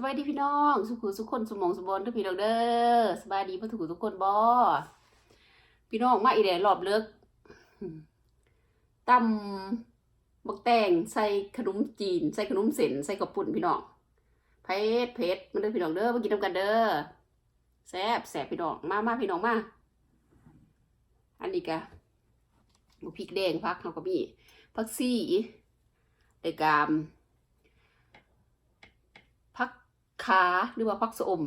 ສະບາຍດີພີ່ນ້ອງ ສູ່ຜູ້ສູ່ຄົນ ສູ່ໝ່ອງສູ່ບ່ອນເດີພີ່ນ້ອງເດີ. ສະບາຍດີເບິດທຸກຜູ້ທຸກຄົນບໍ? ພີ່ນ້ອງ ມາອີກແລ້ວ ລອບເລິກ ຕຳບັກແຕງໃສ່ຂະໜົມຈີນ ໃສ່ຂະໜົມເສັ້ນ ໃສ່ເຂົ້າປຸ້ນພີ່ນ້ອງ ເຜັດໆ. ມາເດີພີ່ນ້ອງເດີ ມາກິນນຳກັນເດີ. ແຊບໆ ພີ່ນ້ອງ ມາໆ ພີ່ນ້ອງມາ. ອັນນີ້ກະ ໝາກພິກແດງ ຜັກເຮົາກໍມີ ຜັກຊີ ແລ້ວກະ ຜັກຂາ ຫຼືວ່າຜັກຊະອົມ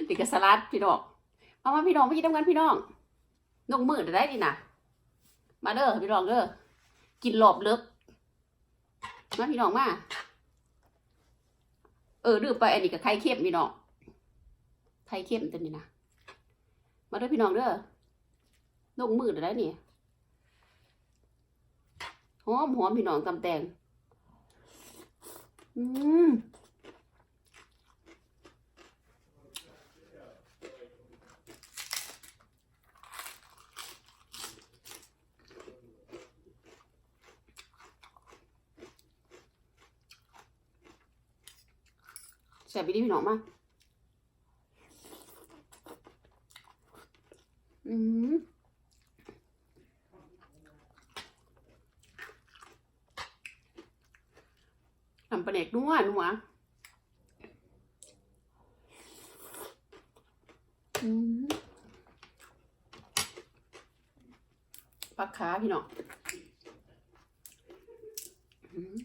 ນີ້ກະສະຫຼັດພີ່ນ້ອງ. ມາໆ ພີ່ນ້ອງ ມາກິນນຳກັນພີ່ນ້ອງ. ນົກມື້ໄດ້ນີ້ນະ ມາເດີພີ່ນ້ອງເດີ ກິນລອບເລິກ. ມາພີ່ນ້ອງມາ. ເອີ ລືມໄປ ອັນນີ້ກະໄຂ່ເຄັມພີ່ນ້ອງ ໄຂ່ເຄັມຕົວນີ້ນະ. ມາເດີພີ່ນ້ອງເດີ ນົກມື້ໄດ້ນີ້ ຫອມໆ ພີ່ນ້ອງ ຕຳແຕງ. ອືມ ແຊບອີ່ຫຼີພີ່ນ້ອງ ມາ. ອືມ ນ້ຳປາແດກນົວໆ. ອືມ ຜັກຂາພີ່ນ້ອງ. ອືມ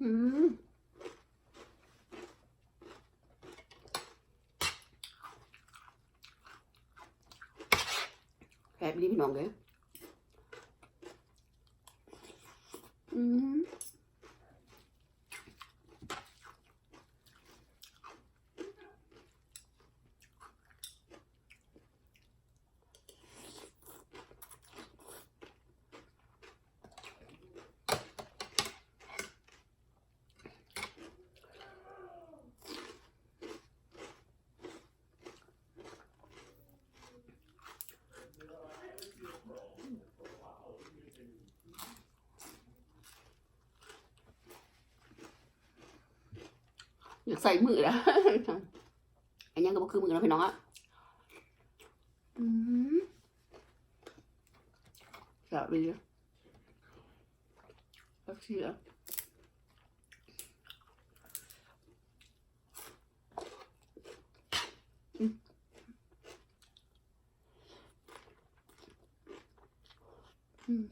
ອືມ ແຊບອີ່ຫຼີພີ່ນ້ອງເອີຍ. ອືມ ຢາກໃສ່ມືແລ້ວ ອັນຫຍັງກໍບໍ່ຄືມືເນາະພີ່ນ້ອງເນາະ. ອືມ ແຊບອີ່ຫຼີ ຜັກເສຍ. ອືມ ອືມ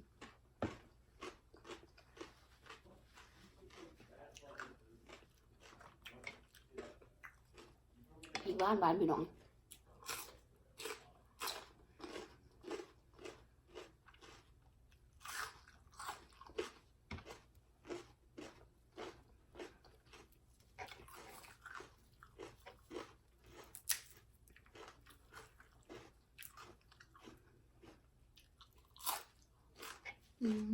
ອີກຫວານໆ ພີ່ນ້ອງ. ອືມ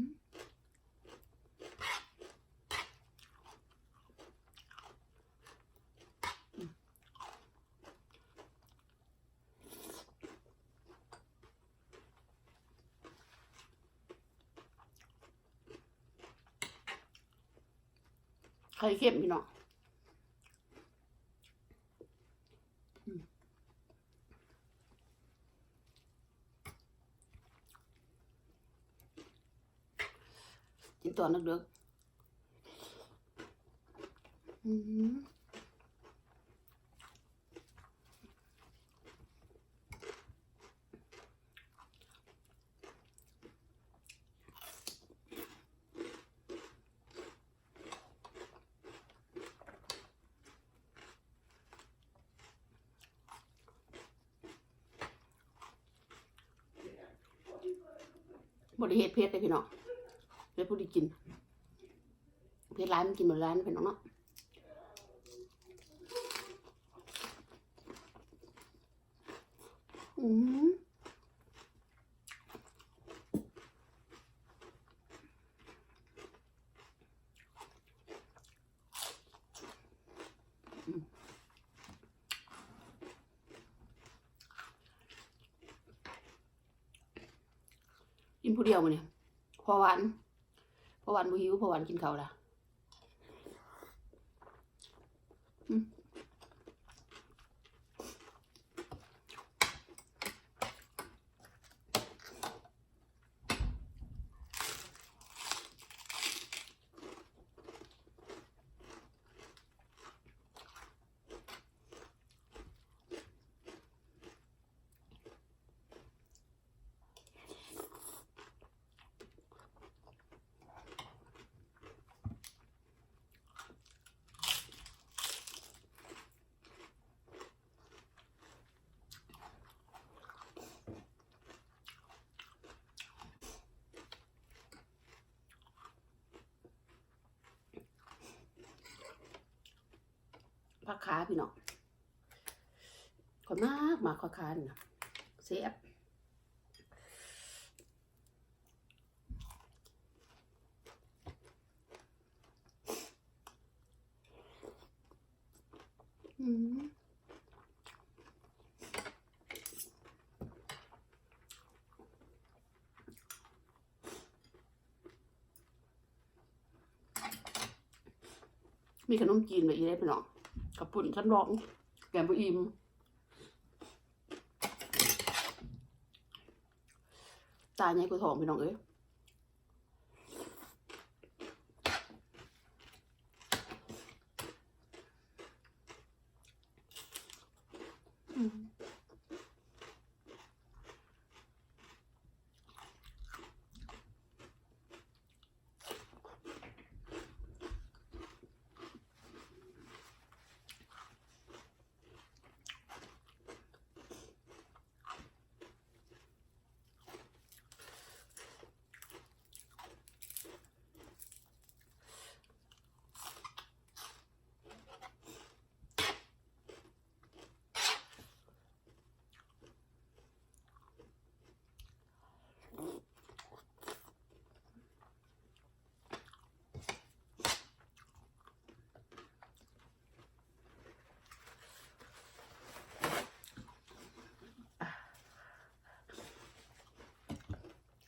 ໄຂ່ເຄັມພີ່ນ້ອງ. ກິນຕອນເດິກໆ. ອືມ ບໍ່ໄດ້ເຮັດເຜັດເດ້ພີ່ນ້ອງ ເຮັດພໍດີກິນ. ເຜັດຫຼາຍມັນກິນບໍ່ໄດ້ເນາະພີ່ນ້ອງເນາະ. ອືມ ກິນຜູ້ດຽວມື້ນີ້ ພໍ່ຫວານ ພໍ່ຫວານບໍ່ຫິວ ພໍ່ຫວານກິນເຂົ້າລະ. ອືມ ຜັກຄາພີ່ນ້ອງ ຂ້ອຍມັກ ມັກຜັກຄານີ້ນະ ແຊບ. ອືມ ມີຂະໜົມຈີນໄວ້ອີກເດ້ພີ່ນ້ອງ ເຂົ້າປຸ້ນສຳລອງ ແກງບໍ່ອີ່ມ ຕາໃຫຍ່ກວ່າທ້ອງພີ່ນ້ອງເອີຍ.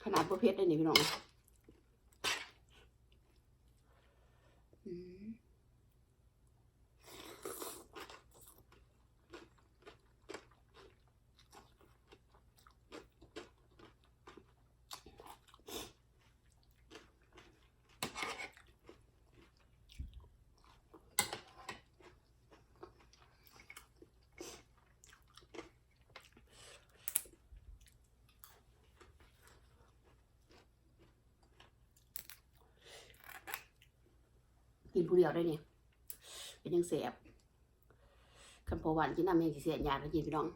ຂະໜາດບໍ່ເຜັດເດ້ນີ້ພີ່ນ້ອງ. ອືມ. ກິນຜູ້ດຽວໄດ້ນີ້ ເປັນຫຍັງແຊບ. ຄັນພໍ່ຫວານກິນນຳແຮງຊິແຊບ ຍາດໄປກິນພີ່ນ້ອງ.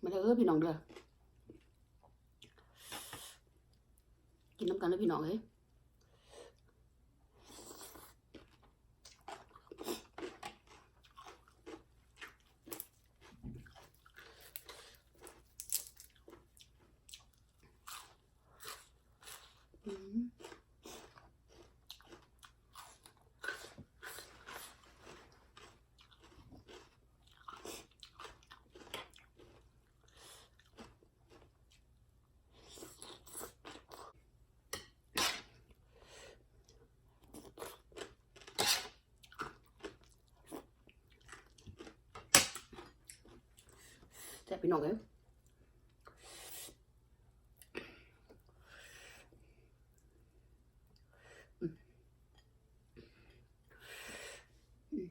ມາເດີພີ່ນ້ອງເດີ ກິນນຳກັນເດີພີ່ນ້ອງເອີຍ. ອືມ ແຊບພີ່ນ້ອງເອີຍ. ອືມ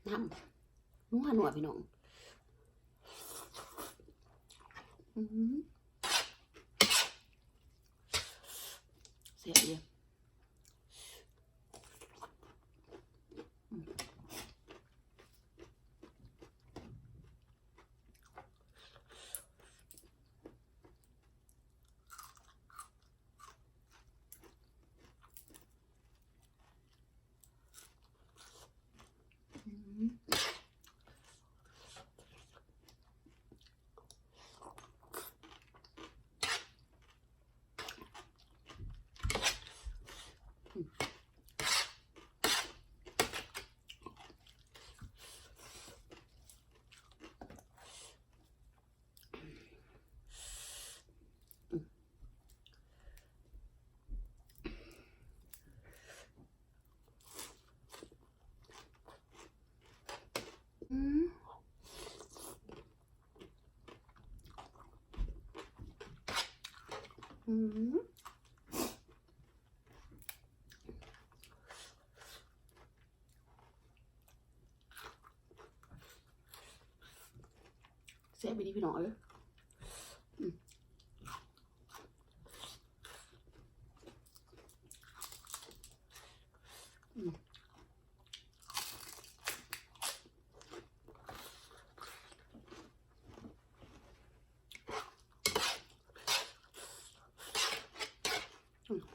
ນ້ຳນົວໆ ພີ່ນ້ອງ ອືມ ແຊບເດ້. ອືມ. ອືມ ອືມ ແຊບອີ່ຫຼີພີ່ນ້ອງເອີຍ ອືມ ອືມ.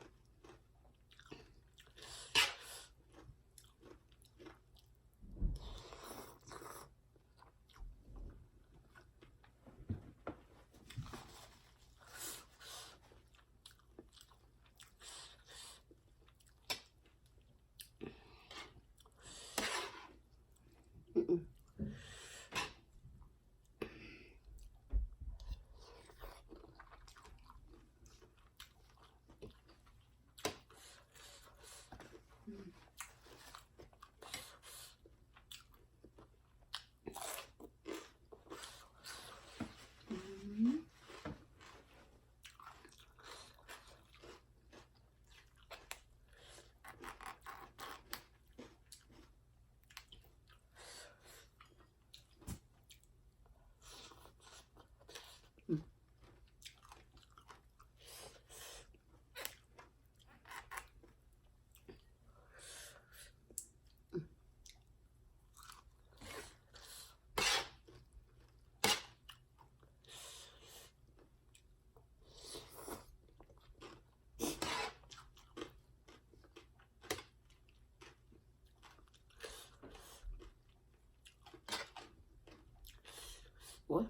ໂອ້ຍ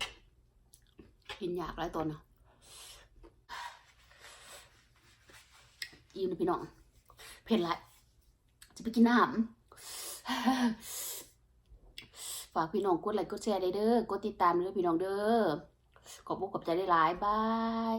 ກິນຍາກຫຼາຍຕອນນະ ອີ່ມແລ້ວພີ່ນ້ອງ ເຜັດຫຼາຍ ຈະໄປກິນນ້ຳ ຝາກພີ່ນ້ອງກົດໄລກົດແຊໄດ້ເດີ ກົດຕິດຕາມເດີພີ່ນ້ອງເດີ ຂອບອົກຂອບໃຈຫຼາຍໆ ບາຍ.